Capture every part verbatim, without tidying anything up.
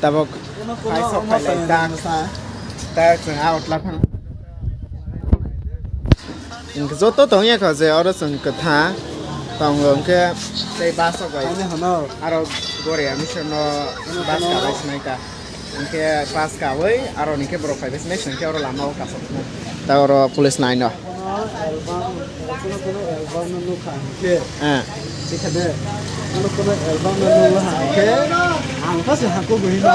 Tabok hai sok phailai tak. Tak chwng out la thang. Hwnkhe joto tongya kho je oro chwng kwtha tongo hwnkhe tei bus rok bai. Ani hono. Aro Goria mission no bus kabai sinai ta. Hwnkhe bus kabai aro ni khe borok phaibai sinai hwnkhe oro lama o kasok. Ta oro police nai no. Kono album, kono kono album no nukha hwnkhe. Ah. Sikhade, kono kono album no nukha hwnkhe, ang ta se hako gwi no.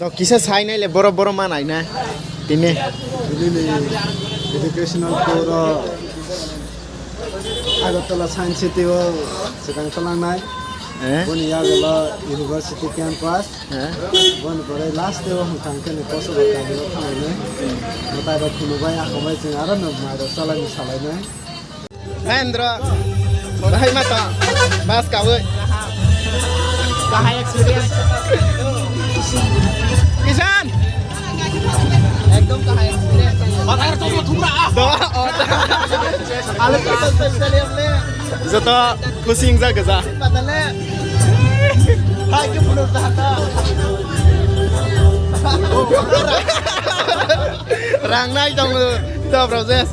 No kisa sai nai le boro boro ma nai na. Tini. Tini ni educational tour o Agartala Science City o swkang twlangnai. Eh? Boni yagulo University Campus. Eh? Boni pore last day o hwnkha hwnkhe ni koso rok kami o thanglai nai. Mwtai rok khunu bai ako bai chwng aro no mai rok chalai ni salai nai. Mahendra, bahai ma to, bus kawi. Kahai experience. Kisan. Ekdom kahai experience. Bahai rok to thumra. Do, oh. Alu to special ya ble. Joto khusing ja gaja. Patale. Hai ke punu ta ta. Rang nai tong to process.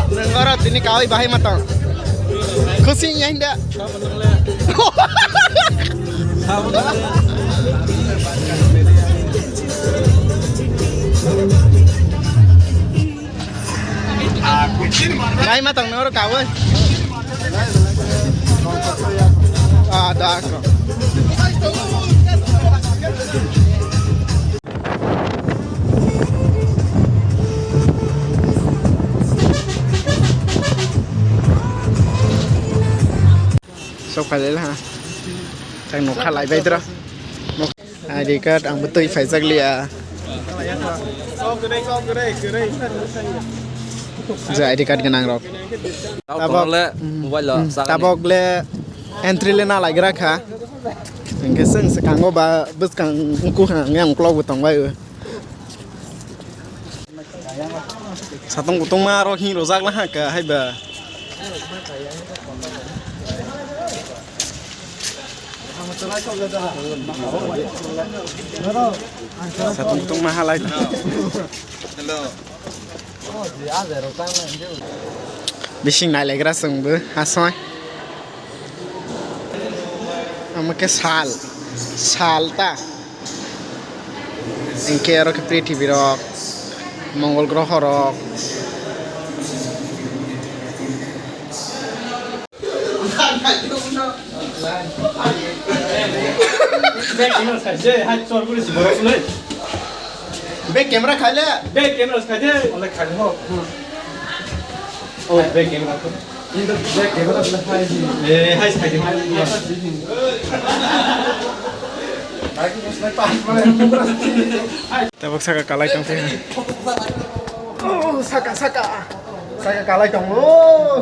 Nwng oro tini kawi bahai ma tong. Khusi ya hinda. Lai ma tong noro kawe. Ah, da ko. Sok phai lai ha. Tang nokha lai bai dra. I D card ang bwtwi phaijak liya. Je I D card gwnang rok. Tabok le, mm, mobile lo, mm, sakani. Tabok le entry le na laigra kha. Hwnkhe chwng swkango ba bwskang wngkha hwnwi ang uklok bo tongbai o. Satong kutungma aro hing rojak laha ka haiba. Satong kutungma halai. Bising nailagra chwngbo asoi. Omo khe sal, sal ta. Hinkhe oro khe prithibi rok, mongol groho rok. Bek camera khaile. Bek camera khaide. Ole khaide ho. Oh, bek camera. Inta bek camera le hai. Eh, hai khaide hai. Tabok saka kalai tong phai. Oh, saka, saka. Saka kalai tong. Oh.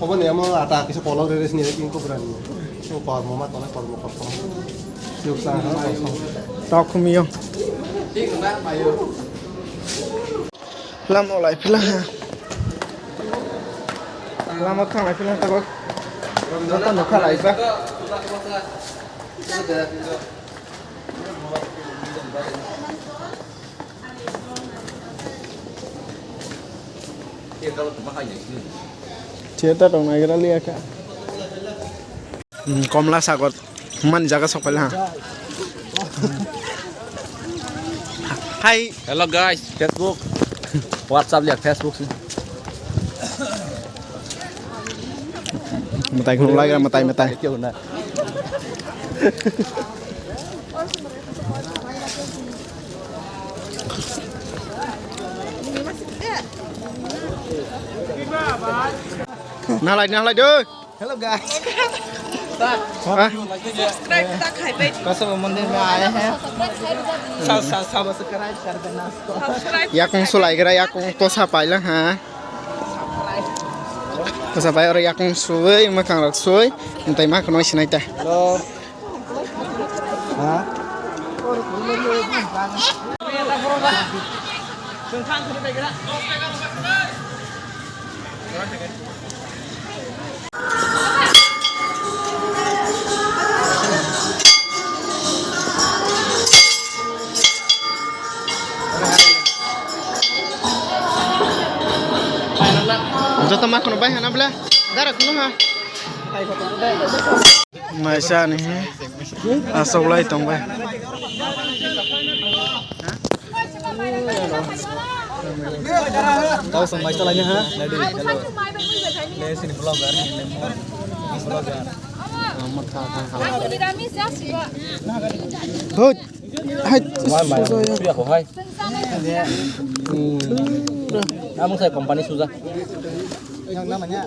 Hoboni amo ata kisa kolok rere sini king kobra ni. So kormo ma tole kormo kormo. Siyok sa ha kormo. Tok miyo. Lama lai philang ha. Lama thang lai philang tabok. Joto nukha lai ba. Theater rok naigra liya kha. Hmm, Komla Sagar mani jaga sok paila ha. Hi. Hello guys, Facebook. WhatsApp liya Facebook sih. Matai khulum lai, matai, matai. Nalai, nalai, doi. Hello, guys. Subscribe ta khai bai. Kasaba mandir mein aaye hain. Sub-, sub-, subscribe kar dena. Subscribe. Yakung sulai gra, yakung tosa paila ha. Tosa pai oro yakung sui, makhang rok sui, entai ma khano sinai ta. Hello. Ha? Joto ma khunu bai hana bla. Dara khunu ha. Maisa ni he. Asok lai tong bai. Kau song maisa lai ha. Nadi. Hello. Le sini vlogger ni le mo. Vlogger. Hoi. Hai. Wah, mai. Sudah kok hai. Hmm. Kamu saya company sudah. Yang namanya.